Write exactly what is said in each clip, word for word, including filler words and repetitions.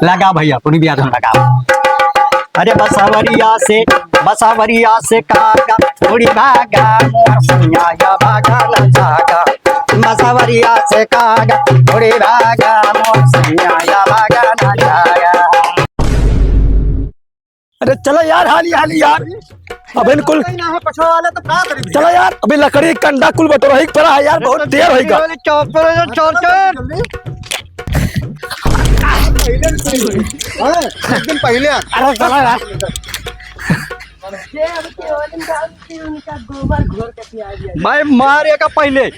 लगा भैया, पूरी बियाह धुन लगा। अरे बसवरिया से, बसवरिया से कागा, उड़ी भागा, मोर सैया या भागा न जागा। बसवरिया से कागा, उड़ी भागा, मोर सैया या भागा न जागा। अरे चलो यार, हाली हाली यार। अब इनकुल कहीं ना है, पछवा वाला तो का करी? चलो यार, अभी लकड़ी कंडा कुल बटोरही के पड़ा है यार, बहुत देर होइगा। अरे चौपर है, चौपर। हाँ, एक दिन पहले आ। अरे चलो यार। ये अब केवल डाल के उनका गोबर घोर के पिया दिया। भाई मार एका पहले।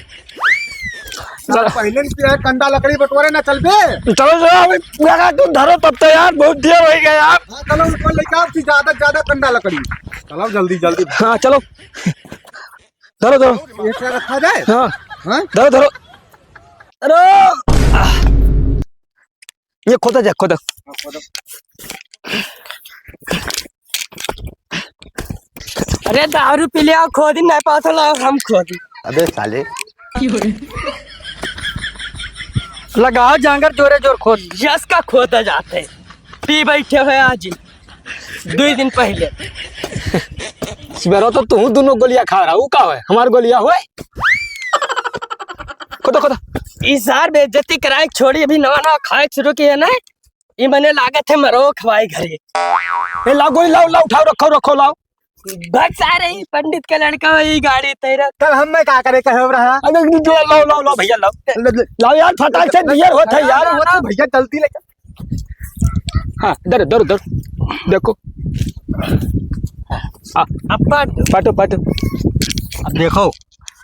चल। पहले नहीं पिया, कंडा लकड़ी बटोरे ना चल बे। चलो, चलो, अभी लगा तू धरो तब तो यार, बहुत देर होइगा यार। हाँ, चलो, ऊपर लेके आओ, फिर ज्यादा, ज्यादा कंडा लकड़ी। चलो, जल्दी, जल्दी। हाँ, चलो। धरो, धरो। ये क्या रखा जाए? हाँ। हाँ? धरो, धरो। अरे! ये खोदा जा, खोदा। अरे दारू पी लिया, खोदी नहीं पाता ला, हम खोदी। अबे साले। लगाओ जांगर जोरे जोर खोद। जस का खोदा जाते। पी बैठे हुए आज ही। दुई दिन पहले। सवेरो तो तू दोनों गोलियां खा रहा, वो का है? हमार गोलियां होए? खोदा, खोदा। ई सार बेइज्जती कराए छोड़ी, अभी नवा नवा खाए शुरू किए ना। ई मने लागत है मरो खवाई घरे। ए, लाओ गोली, लाओ, लाओ, उठाओ, रखो, रखो, लाओ। भग सारे, ई पंडित का लड़का, ई गाड़ी तेरा। तब हम मैं का करे, कहे हो रहा? अरे, जो, लाओ, लाओ, लाओ, भैया, लाओ। ले, ले। लाओ यार, फटाक से, बियर होत है यार। होत है भैया, गलती लेके। हाँ, इधर, इधर, इधर। देखो। हाँ। अब पाटो। पाटो, पाटो। अब देखो,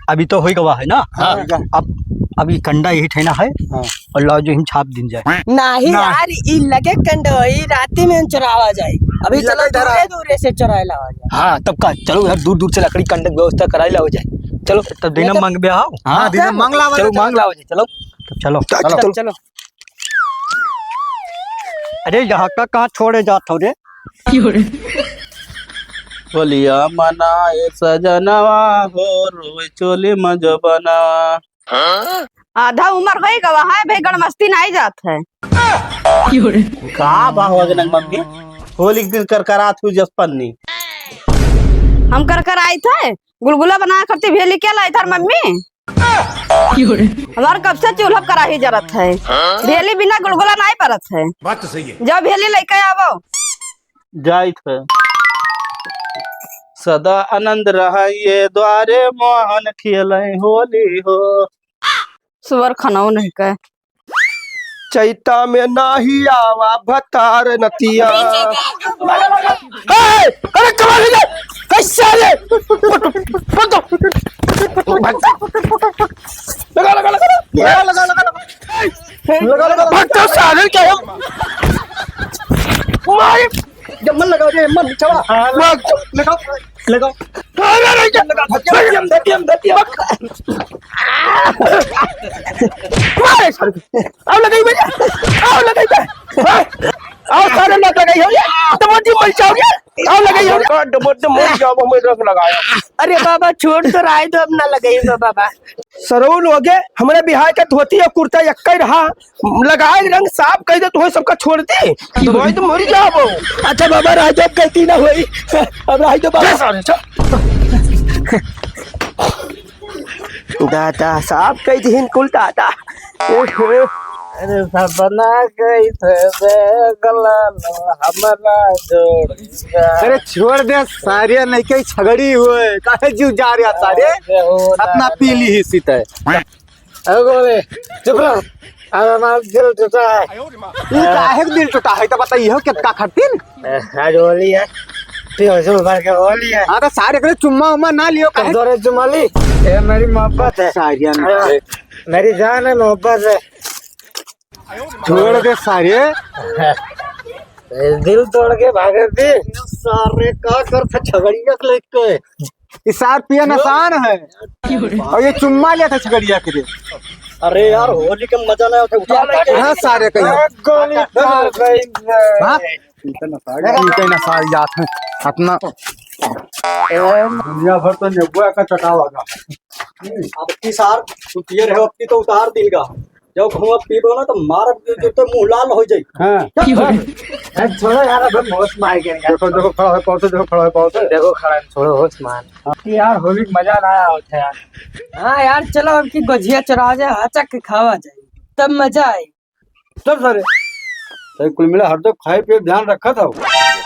अभी तो होई गवा है ना? हाँ। अब, अभी कंडा यही ठेना है हाँ। और लाओ जो हम छाप दिन जाए। नहीं ना। यार, ई लगे कंडो, ई राती में चुरावा जाए। अभी ई चलो लगे धरा। दूरे दूरे से चुराए लावा जाए। हाँ, तब का, चलो यार, दूर दूर से लकड़ी कंडे की व्यवस्था कराई लावा जाए। चलो। तब दिनम मंगबे आओ। हाँ, दिनम मंग लावा चलो, जाए। मांग लावा जाए, चलो। तब चलो। चलो, चलो। चलो। अरे, यहाँ का कहाँ छोड़े जात हो रे? होलिया मनाए सजनवा हो, रोए चोली में जोबनवा। आधा उमर होई गवा है, भाई गणमस्ती नाई जात है। का बा हो गनक मम्मी? होली के दिन करकरात हुई जस पन्नी। हम करकर आई थे, गुलगुला बनाए खातिर भेली के लाई थार मम्मी। हमार कब से चूल्हा कराही जरत है, भेली बिना गुलगुला नाई परत है। बात तो सही है। जाओ भेली लेके आवो। जाइत है। सदा आनंद रहे ये द्वारे मोहन खेले होली हो। सुअर खनौ नहीं के। चैता में नाही आवा भतार नतिया। ए, अरे कमाल हो जाए। कैसे रे? लगा, लगा, लगा, लगा। लगा, लगा, लगा, लगा। लगा, लगा, लगा। भाग तो सारे के हम। मार। जब मन लगाओ रे, मन बिछावा। हाँ, लगा। लगाओ। लगाओ। अरे, अरे, अरे, लगा। धतिया, धतिया, धतिया। मारे सारे। आओ लगाई बे। आओ लगाई बे। आओ सारे लोग लगाई हो। तो वो जी मर जाओगे। आओ लगाई हो। डबल डबल मर जाओ, हमें रंग लगाया। अरे बाबा, छोड़ तो रहा है, तो अब ना लगाई हो बाबा। सरऊ लोगे, हमरे बिहार का धोती और कुर्ता एक्कै रहा, लगाए रंग साफ कइ दे, तो सबका छोड़ दे। तो भाई तो मर जाबो। अच्छा बाबा, रह दो, गलती ना होई। अब रह दो बाबा। जा सारे, जा। दादा, साफ कइ दिहिन कुल दादा। अरे सपना कइसे देखलन हमरा जोड़ी का। अरे छोड़ दे सारे, नहीं कहीं झगड़ी हुए, काहे जीव जा रहा सारे? अरे हो अपना ना पी ली ही सीते। अरे बोले, चुप रहो। अब हमारा दिल टूटा है। ई काहे के दिल टूटा है, तो बताइए हो कितना खट्टिन? ए, आज होली है, पियो जो भर के होली है। हाँ, तो सारे के चुम्मा उम्मा ना लियो, काहे? तोरे चुम्मा ली? ये मेरी मोहब्बत है। सारिया ना। अरे, मेरी जान है, मोहब्बत है। छोड़ दे सारे। ए, दिल तोड़ के भागे थे। सारे का कर था छगड़िया के लेके। ई सार पियन आसान है। और ये चुम्मा लेत है छगड़िया के रे। अरे यार, होली के मजा ना उठे, उठा लेके। हाँ, सारे कहीं। गोली मार गई। हाँ? इनका नसाई जात है। अपना दुनिया भर तो नेबुआ का चटावा का। अब की सार, तू पिए रहे, अब की तो उतार दिल का। जब हुआ पीबो ना तो मारब जो, जो तो मुंह लाल हो जाई। हाँ। ए, छोड़ो यार, अब हम होश में आ गए यार। देखो, देखो, खड़ा हो, पाओ तो, देखो, खड़ा हो, पाओ तो। देखो, खड़ा है, छोड़ो, होश में आ। हाँ। कि यार, होली के मजा ना आया होता यार। हाँ यार, चलो, अब की गोझिया चुरा जाए, हचक के खावा जाए, तब मजा आई। चल सारे, सही कुल मिला, हर तो खाए पिए ध्यान रखा था।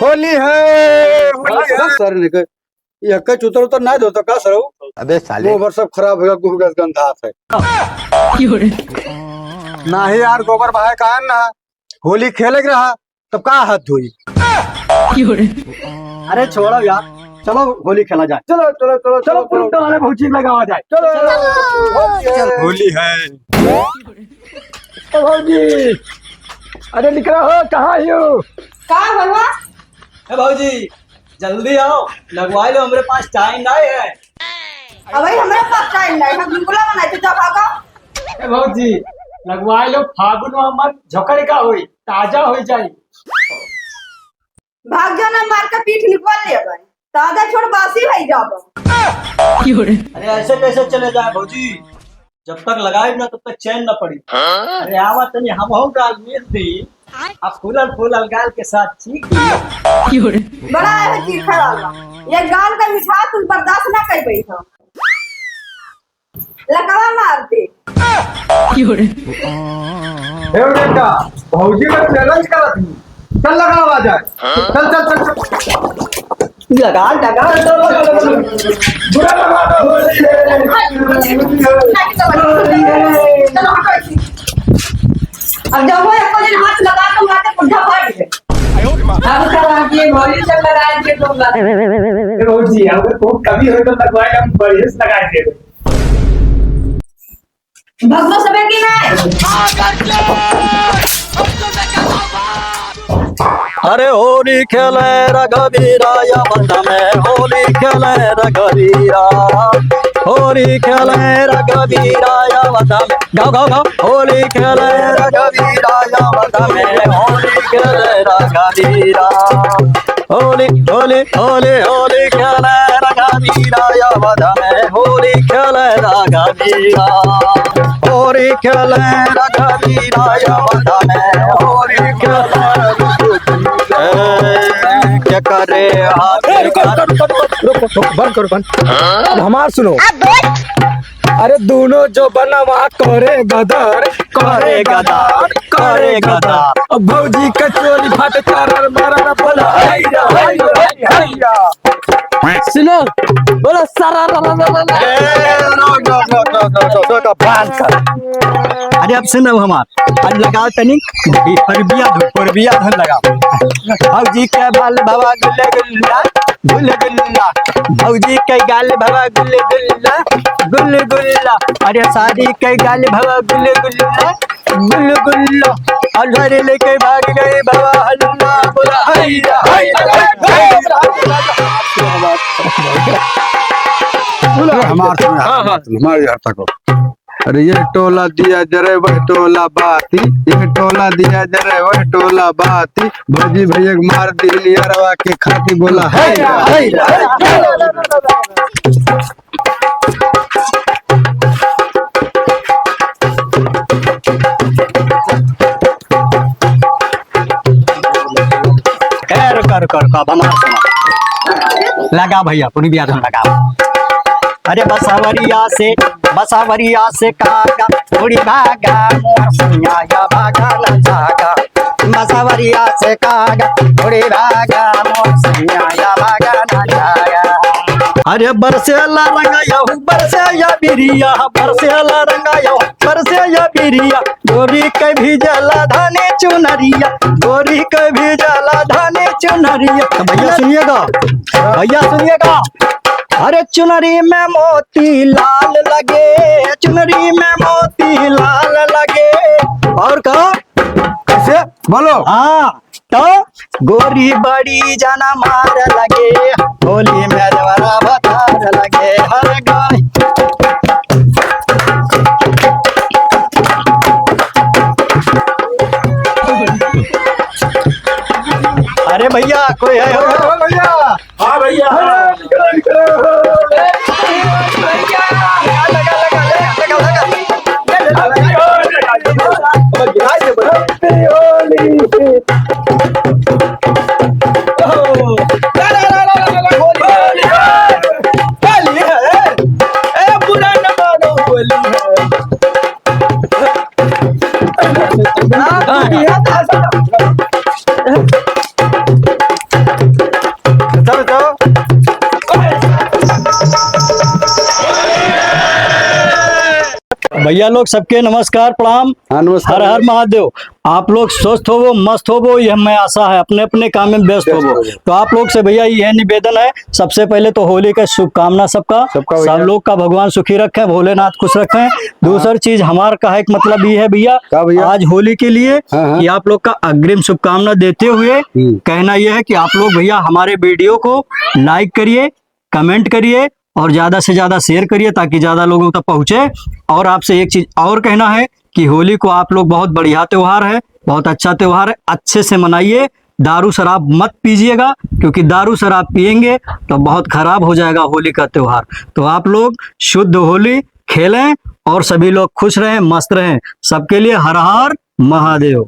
होली है, होली है। सारे निकल, ये कई चुतर उतर ना धोता का सरऊ? अबे साले। मुंह भर सब खराब होगा, गुह गंधात है। नाही यार, गोबर बहाए कान ना, होली खेले के रहा, तब का हाथ धोई? अरे छोड़ो यार, चलो होली खेला जाए। चलो, चलो, चलो, चलो, चलो, चलो। टोला भौजी लगावा जाए। चलो, चलो। होली है। ओ भौजी, अरे निकला हो, कहाँ हो? का हुआ? ए भौजी, जल्दी आओ, लगवाई लो, हमरे पास टाइम नाहीं है। अबे हमरे पास टाइम नाहीं है, हम गुलगुला बनाए थे, जा भागा। ए भौजी, लगवाई लो, फागुन में मत झोंकड़ का होई, ताजा होई जाई। भाग जाओ ना, मार के पीठ निकाल ले भाई, ताजा छोड़ बासी भाई जाबो। अरे ऐसे कैसे चले जाए भौजी? जब तक लगाई ना तब तक चैन न पड़ी। हाँ? अरे आवा तनी हमहू गाल मिल दी। अब फूलल फूलल गाल के साथ चीख दी। बड़ा है चीखा वाला। ये गाल का मिठास तुम बर्दाश्त ना कर पाई हो। लकवा मार दे। हे बेटा, भौजी का चैलेंज करत हूँ। चल लगावा जाए। चल, चल, चल, चल। लगा, लगा, लगा, लगा, लगा। बुरा लगा दो। अब जब वो एको दिन हाथ लगा तो मार के पुट्ठा फाड़ दे। अब लगा के भौजी से लगा के तो लगा। ए भौजी, अगर कोई कमी हो तो लगवाए, हम बढ़िया से लगा देबे। भगवा सबे की ना। अरे होली खेले रघुवीरा अवध में, होली खेले रघुवीरा, होली खेले रघुवीरा अवध में, गाओ, गाओ, गाओ। होली खेले रघुवीरा अवध में, होली खेले रघुवीरा। होली, होली, होली, होली खेले रघुवीरा अवध में, होली खेले रघुवीरा। होली खेले रघुवीरा अवध में, होली खेले रघुवीरा। के करे हाथ ए, रुको, रुको, रुको, रुको, रुको, रुको, बंद करो, बंद। अब हमार सुनो। अरे दोनों जो बनवा करे गदर, करे गदर, करे गदर। अब भौजी के चोली फाटे, चारर मारर बोला, हैया, हैया, हैया, हैया। सुनो, बोलो, सारा रा रा रा रा रा। ए, रो, रो, रो, रो, रो, रो, रो, रो, बंद कर। अरे अब सुनो हमार, अब लगाओ तनी, परबिया धुन, परबिया धुन लगाओ। भौजी के बाल भवा गुल्ले गुल्ला, गुल्ले गुल्ला। भौजी के गाल भवा गुल्ले गुल्ला, गुल्ले गुल्ला। अरे साड़ी के गाल भवा गुल्ले गुल्ला, गुल्ले गुल्ला। और घरे लेके भाग गए भवा हल्ला, बोला हैया, हैया, हैया। हमार सुन, हाँ, हाँ। हमार यार तको। अरे ये टोला दिया जरे वह टोला बाती, ये टोला दिया जरे वह टोला बाती, भौजी भैया के मार दिहली अरवा के खाती बोला, "हे रा, हे रा, हे रा।" ए, रुका, रुका, रुका, अब हमार सुना। लगा भैया, पूरी बियाह धुन लगा। अरे बसवरिया से, बसवरिया से कागा, उड़ी भागा, मोर सैया या भागा ना जागा। बसवरिया से कागा, उड़ी भागा, मोर सैया या भागा ना जागा। अरे बरसेला रंगा यहू, बरसे या बिरिया, बरसेला रंगा यहू, बरसे या बिरिया। गोरी के भी जाला धानी चुनरिया, गोरी के भी जाला धानी चुनरिया। तो भैया सुनिएगा, भैया सुनिएगा। अरे चुनरी में मोती लाल लगे, चुनरी में मोती लाल लगे। और कहा कैसे? बोलो। हाँ, तो गोरी बड़ी जाना मार लगे, होली में देवरा भतार लगे, हर गाय। अरे भैया, कोई है? भैया। हाँ भैया। अरे, निकलो, निकलो। भैया, लगा, लगा, लगा, लगा, लगा। भैया लोग सबके नमस्कार, प्रणाम। हाँ, नमस्कार हर हर भैया। महादेव। आप लोग स्वस्थ होवो, मस्त होवो, यह मैं आशा है, अपने अपने काम में व्यस्त व्यस्त होवो। होवो। तो आप लोग से भैया यह निवेदन है, सबसे पहले तो होली का शुभकामना सबका, सबका भैया। सब लोग का भगवान सुखी रखें, भोलेनाथ खुश रखें। हाँ। दूसर चीज हमार कहे का मतलब ये है भैया, का भैया? आज होली के लिए हाँ, हाँ। कि आप लोग का अग्रिम शुभकामना देते हुए हम्म। कहना यह है कि आप लोग भैया हमारे video को like करिए, comment करिए और ज्यादा से ज्यादा share करिए ताकि ज्यादा लोगों तक पहुँचे। और आपसे एक चीज और कहना है कि होली को आप लोग बहुत बढ़िया त्योहार है, बहुत अच्छा त्योहार है, अच्छे से मनाइए। दारू शराब मत पीजिएगा, क्योंकि दारू शराब पिएंगे तो बहुत खराब हो जाएगा होली का त्योहार। तो आप लोग शुद्ध होली खेलें और सभी लोग खुश रहें, मस्त रहें। सबके लिए हर हर महादेव।